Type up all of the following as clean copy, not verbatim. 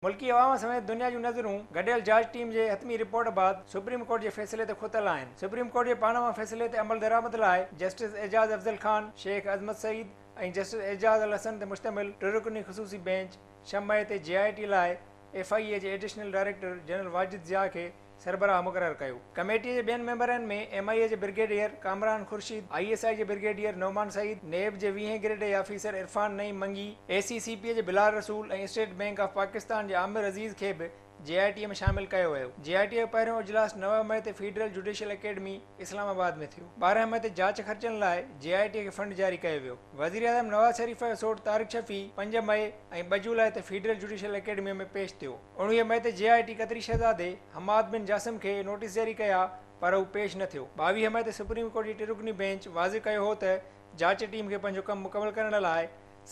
ملڪي عوام سميت دنيا جون نظرون گڏيل جاچ ٽيم جي حتمي رپورٽ بعد سپريم ڪورٽ جي فيصلي تي کتل آهن. سپريم ڪورٽ جي پاناما فيصلي تي عملدرآمد لاء جسٽس اعجاز افضل خان، شيخ عظمت سعيد ۽ جسٽس اعجاز الحسن تي مشتمل ٽه رڪني خصوصي بينچ 6 مئي تي جي آء ٽي لاء ايف I اي جي additional director general Wajid Zia کي سربراهه مقرر ڪيو. ڪميٽيء جي ٻين ميمبرن ۾ ايم I اي جي brigadier Kamran Khurshid, I S I جي برگيڊيئر نعمان سعيد، نيب جي 20 گريڊ جي officer Irfan Naeem Mangi, E C C P جي Bilal Rasool ۽ State Bank of Pakistan جي عامر عزيز کي به جي آء ٽي ۾ شامل ڪيو ويو. جي آء ٽي جو پهريون اجلاس 9 مئي تي federal judicial academy Islamabad ۾ ٿيو. 12 مئي تي جاچ خرچن لاء جي آء ٽي کي فنڊ جاري ڪيو ويو. وزيراعظم نواز شريف جو سوٽ طارق شفيع 5 مئي ۽ 2 جولاء تي فيڊرل جوڊيشل اڪيڊمي ۾ پيش ٿيو. 19 مئي تي جي آء ٽي قطري شهزادي حماد بن جاسم کي نوٽيس جاري ڪيا پر هو پيش نه ٿيو. 22 مئي تي سپريم ڪورٽ جي ٽه رڪني بينچ واضح ڪيو هو ته جاچ ٽيم کي پنهنجو ڪم مڪمل ڪرڻ لاء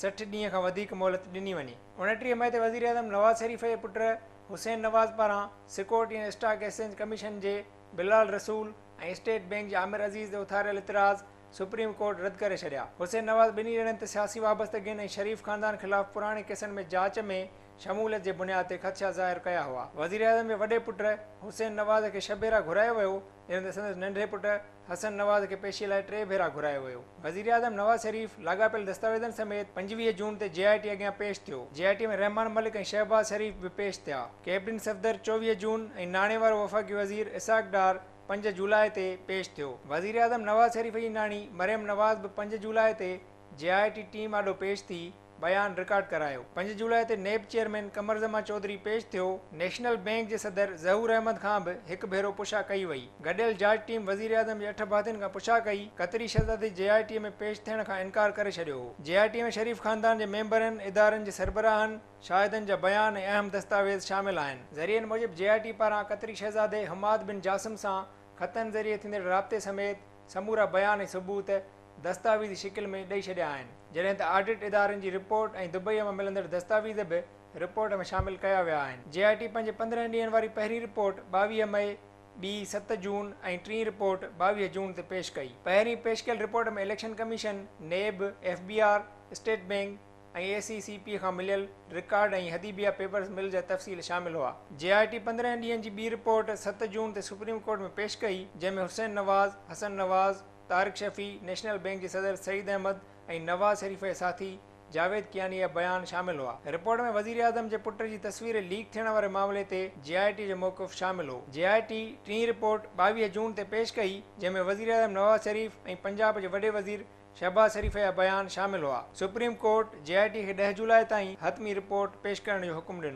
60 ڏينهن کان وڌيڪ مهلت ڏني وڃي. 29 مئي تي وزيراعظم نواز شريف جي پٽ حسين نواز پاران security and stock exchange commission جي بلال رسول ۽ اسٽيٽ بئنڪ جي عامر عزيز تي اٿاريل اعتراض سپريم ڪورٽ رد ڪري ڇڏيا. حسين نواز ٻنهي ڄڻن تي سياسي وابستگين ۽ شريف خاندان خلاف پراڻي ڪيسن ۾ جاچ ۾ شموليت جي بنياد تي خدشا ظاهر ڪيا هئا. وزيراعظم جي وڏي پٽ حسين نواز کي 6 ڀيرا گهرايو ويو، جڏهن ته سندس ننڍي پٽ حسن نواز کي پيشي لاء 3 ڀيرا گهرايو ويو. وزيراعظم نواز شريف لاڳاپيل دستاويزن سميت 25 جون تي جي آء ٽي اڳيان پيش ٿيو. جي آء ٽي ۾ رحمان ملڪ ۽ شهباز شريف به پيش ٿيا. ڪيپٽن صفدر 24 جون ۽ ناڻي وارو وفاقي وزير اسحاق ڊار 5 جولاء تي پيش ٿيو. وزيراعظم نواز شريف جي نياڻي مريم نواز به 5 جولاء تي جي آء ٽي ٽيم آڏو پيش ٿي بيان رڪارڊ ڪرايو. 5 جولاء تي نيب چيئرمين قمر زمان چوڌري پيش ٿيو. نيشنل بئنڪ جي صدر ظهور احمد کان به هڪ ڀيرو پڇا ڪئي وئي. گڏيل جاچ ٽيم وزيراعظم جي اٺ ڀاتين کان پڇا ڪئي. قطري شهزادي جي آء ٽي ۾ پيش ٿيڻ کان انڪار ڪري ڇڏيو هو. جي آء ٽي ۾ شريف خاندان جي ميمبرن، ادارن جي سربراهن، شاهدن جا بيان ۽ اهم دستاويز شامل آهن. ذريعن موجب جي آء ٽي پاران قطري شهزادي حماد بن جاسم سان خطن ذريعي ٿيندڙ رابطي سميت سمورا بيان ۽ ثبوت دستاويزي شڪل ۾ ڏئي ڇڏيا آهن، جڏهن ته آڊٽ ادارن جي رپورٽ ۽ دبئي مان ملندڙ دستاويز به رپورٽ ۾ شامل ڪيا ويا آهن. جي آء ٽي پنهنجي 15 ڏينهن واري پهرين رپورٽ 22 مئي، ٻي 7 جون ۽ ٽين رپورٽ 22 جون تي پيش ڪئي. پهرين پيش ڪيل report ۾ election commission, NAB, F B R, State Bank ۽ E C C P کان مليل رڪارڊ ۽ حديبيه پيپرز مل جا تفصيل شامل هئا. جي آء ٽي 15 ڏينهن جي ٻي رپورٽ 7 جون تي سپريم ڪورٽ ۾ پيش ڪئي، جنهن ۾ حسين نواز، حسن نواز، طارق شفيع، نيشنل بئنڪ جي صدر سعيد احمد ۽ نواز شريف جي ساٿي جاويد ڪياني جا بيان شامل هئا. رپورٽ ۾ وزيراعظم جي پٽ جي تصوير ليڪ ٿيڻ واري معاملي تي جي آء ٽي جو موقف شامل هو. جي آء ٽي ٽين رپورٽ 22 جون تي پيش ڪئي، جنهن ۾ وزيراعظم نواز شريف ۽ پنجاب جي وڏي وزير شهباز شريف جا بيان شامل هئا. سپريم ڪورٽ جي آء ٽي کي 10 جولاء تائين حتمي رپورٽ پيش ڪرڻ جو حڪم ڏنو.